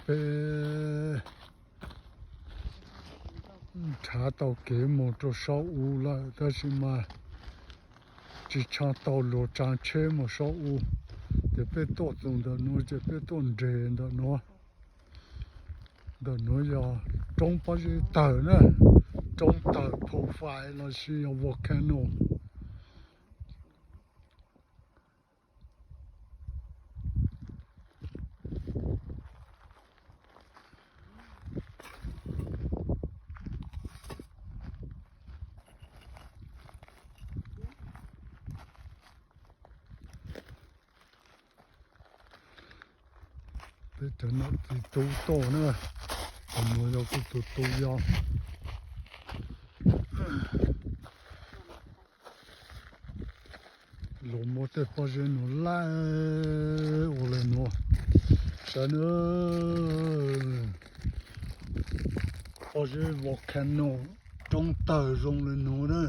Peb nrhav tau kev mus rau saum u lawm tab sis mas tsis tshaj tau luag tsav tsheb mus saum u, ces peb tuaj txog ntawm nuav ces peb tuaj nres ntawm nuav. Ntawm nuav yog roob pob zeb tawg na, roob tawg Profile los sis yog volcano. Peb cov nam txiv tub tuaj na, cov nuav yog kuv tus tub yog. Luag muab tej pob zeb nuav laij ua le nuav, saib na, pob zeb volcano, roob tawg zoo le nuav na,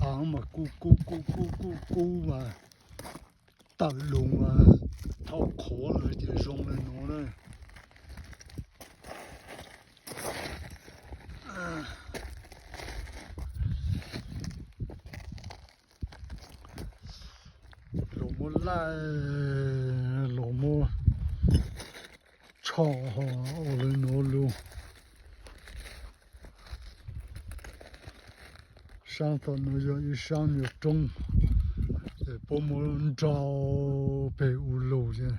aav mas kub kub kub kub kub kub mas tawm lug mas thauj qhuav lawm ces zoo le nuav na. Luag muab laij, luag muab tshom ua le nuav lug. Saab tom nuav yog ib saab nyuag roob, es puab muab nrau peg u lug ces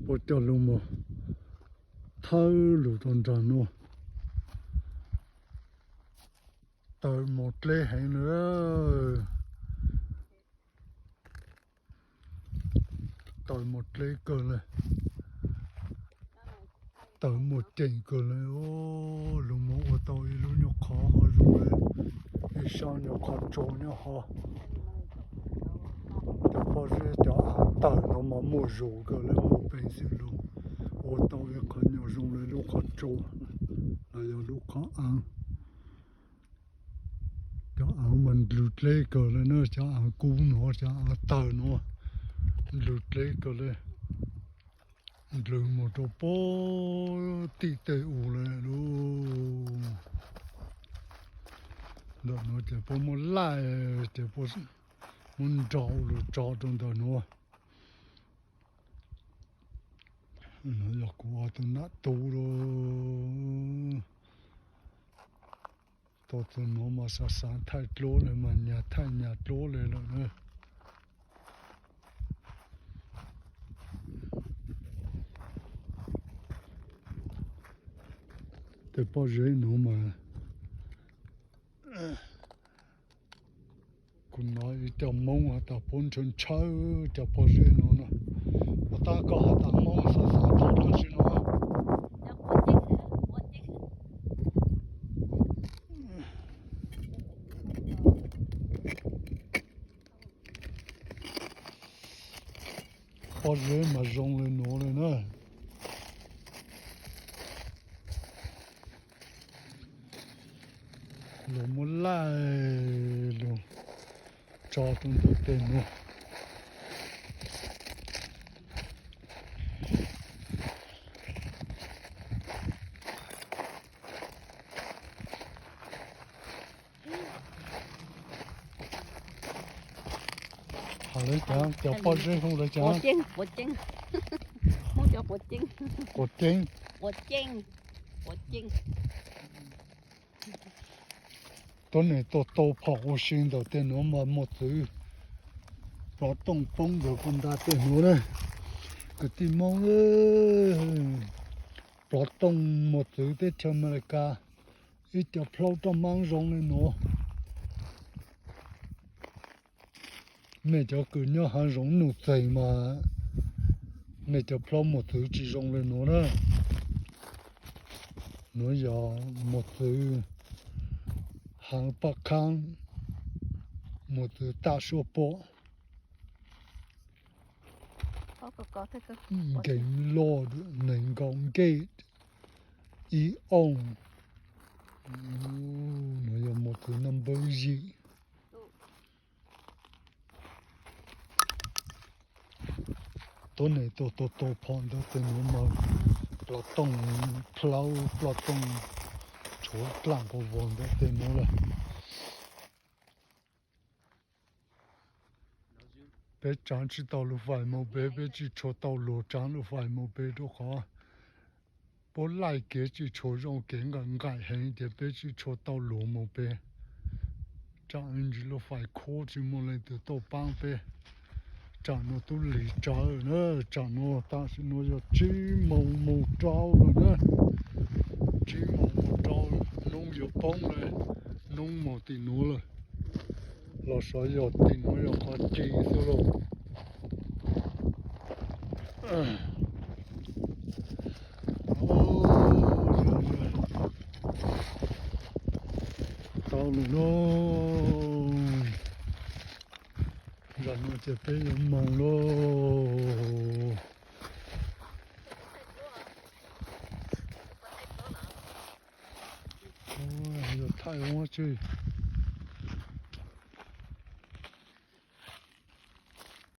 puab coj lug mus thawb lug rau nraag nuav. Tawm mus dleb heev le, tawm mus dleb kawg le, tawm mus ceem kawg le. Lug mus ua tau ib lub nyuag qhov ho zoo le, ib sab nyuag qhov tsua nyob ho. Cov pob zeb cov aav tawm no mas muaj zug kawg le, muaj peev xwm lug ua tau ib qhov nyuag zoo le lub qhov tsua los yog lub qhov aav. Cov aav mas ndlws dleb kawg le na, cov aav kub nuav, cov aav tawg nuav, ndlws dleb kawg le, ndlws mus rau puag tim tej u le lug. Ntawm nuav ces puab muab laij ces puab muab nrau lug tso rau ntawm nuav. Nuav yog kuv ob tug nam tub lug. Tau tug nuav mas xav xav thaij dluab le mas nyag thaij nyag dluab le lawm na. Tej pob zeb nuav mas kuv hnov ib co Moob has tas puab ntshaw ntshaw cov pob zeb nuav na. Puas tab koj has tas Moob xav xav thaij dab tsi nuav? Pob zeb mas zoo le nuav le na. Luag muab laij lug tso rau ntawm tej nuav. Has le caag, cov pob zeb hu le caag? Quav ceeb. Tuab neeg tuaj tau phom ua si ntawm tej nuav mas mos txwv plov tooj poob ntawm puag nta tej nuav na. Kwv tij Moob, plov tooj mos txwv teb chaws Amelikas, ib co plaub roj maab zoo le nuav. Mej cov kws nyob haav zoov nuj txeeg mas mej cov plaub mos txwv tsis zoo le nuav na. Nuav yog mos txwv haav paj khaab, mos txwv taj suab puam, nkeeg loj, nees nkaum nkej, ib ooj. Nuav yog mos txwv number yim. Tuab neeg tuaj tau tau phom ntawm tej nuav mas Plov tooj, plov tooj tshuav dlaaj quas vog ntawm tej nuav lawm. Peb tsaav tsi tau lub fais moog peb, peb tsi tshua tau luag tsaav lub fais moog peb rua qhov puab laij kev tsi tshua zoo, kev nqaim nqaim heev ces peb tsi tshua tau luag moog peb. Tsam ntsis lub fais khuab tsi muaj leej twg tuaj paab peb. Tsam nuav tub lig tsawv na, tsam nuav tam sim nuav yog tsib moos moog rau lawm na. Tsib moos moog rau, noob yuav poob lawm, noob moog tim nuav lawm. Los xyov yog tim nuav yog qhov ci xwb lauj. Tau lawm lauj. Zag nuav ces peb yuav moog lauj. Yog thaij huab tsi.